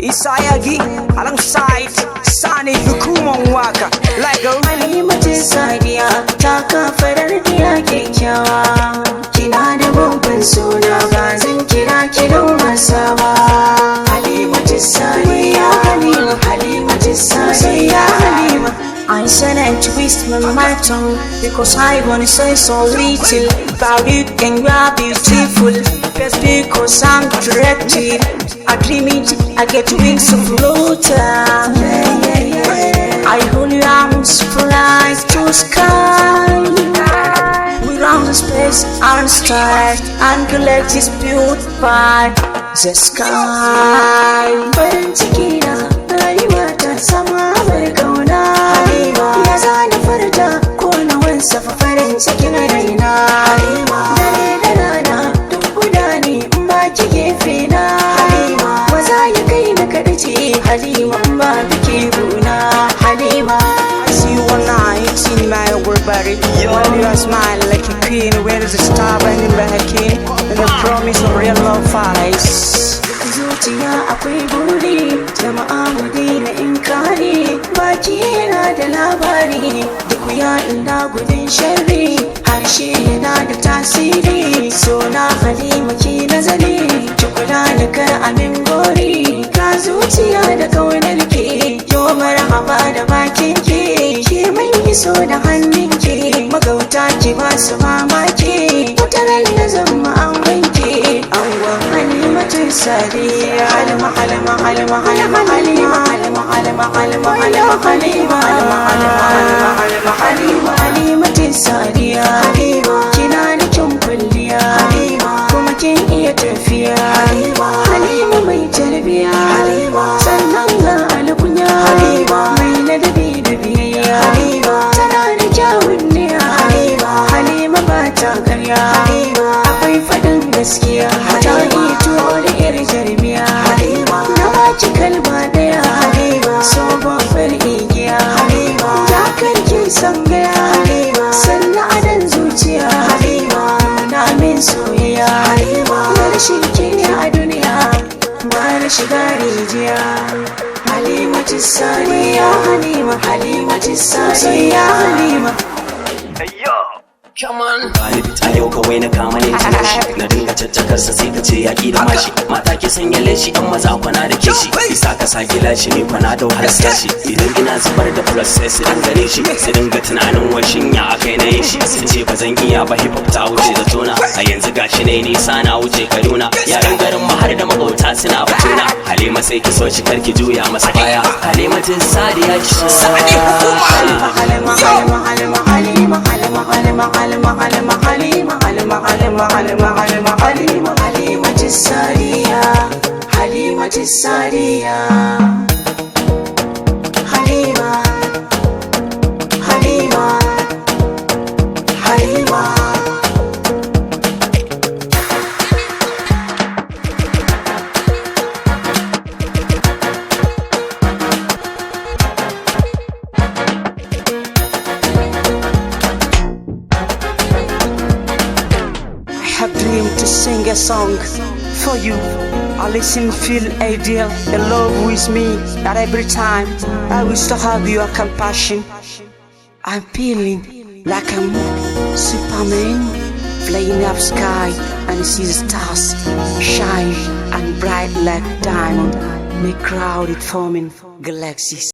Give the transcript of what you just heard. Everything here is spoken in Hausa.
Isayagi alongside Sani Hukuman Waka. Like a Halimatu Sadiya ta kafarar diya kyakkyawa. Kina da babban suna, ba zan kira ki don wasa ba. Halimatu Sadiya, Halima, Halimatu Sadiya, Halima. I said and twist my tongue because I wanna say so little about you, and you are beautiful. Best because I'm directed. I dream it, I get wings of water. Yeah. I hold your arms, fly to sky. We round the space and stars and galaxies built by the sky. Farin ciki na rayuwa ta sama bar kauna. Halima, ya zani farta ko na wansafa farin cikin raina. Halima, dare da rana duk guda ne in ba ki gefe na. Halima, maza ya kai na kaɗace. Halima, in ba kike guna. Halima. I see you one night in my body. When you are smiling like a queen, where is the star burning back in? And the promise of real love flies. Zuciya akwai buri, jama'a mu daina inkari. Baki yana da labari, duk ya ina gudun sharri. Harshe yana da tasiri. Sona Halima, ki nazari, ki kula da kar amin gori. Ka zuciya da kaunar ki, yo marhaba da bakin ki. Ki mun iso da hannun ki, magauta ki ba su mamaki. Wataran na zama an wanke angon Halimatu Sadiya. Halima, Halima, Halima, Halima, Halima, Halima, Halima, Halima, Halima, Halima, Halima, Halima, Halima, Halima, Halimatu Sadiya. Halima, kina da kyan kwalliya. Halima, kuma kin iya tafiya. Halima, Halima mai tarbiya. Halima, sannan ga alkunya. Halima, mai ladabi da biyayya. Halima, tana da kyawun niyya. Halima, Halima ba ta karya. Halima, akwai faɗin gaskiya. Ta iya tuwo da yar jarmiya. Halima, na baki kalma ɗaya. Halima, so babbar igiya. Halima, ya karki san gaya. Halima, sannan adan zuciya. Halima, nuna min soyayya. Halima, na rashin kini a duniya ba na shiga rijiya. Halimatu Sadiya, Halima, Halimatu Sadiya, Halima. Come on. Bani bita yau kawai na kama ne shi na dinga caccakarsa, sai ka ce yaƙi da mashi. Mata ke sanya leshi, yan maza kwana da kishi. Isa ka sa gilashi ne kwana da wahalar shi. Idan ina zubar da plus sai su dangane shi, su dinga tunanin washin ya akai na yin shi. Sun ce ba zan iya ba, hip hop ta wuce da tona. A yanzu gashi ne nisa na wuce Kaduna. Yaran garin mu har da magauta suna batuna. Halima, sai ki so shi, karki juya masa baya. Halima tun Sadiya ki so. Sani Hukuma. Halima, Halima, Halima, Halima, Halima, Halima, Halima, Halima, Halima, Halima, Halima, Halima, Halima, Halima, Halimatu Sadiya, Halimatu Sadiya. Halima, Halima, Halima. I have dreamed to sing a song for you. I listen, feel ideal, the love with me at every time. I wish to have your compassion. I'm feeling like I'm Superman, flying up sky and see the stars shine and bright like diamond, make crowded forming galaxies.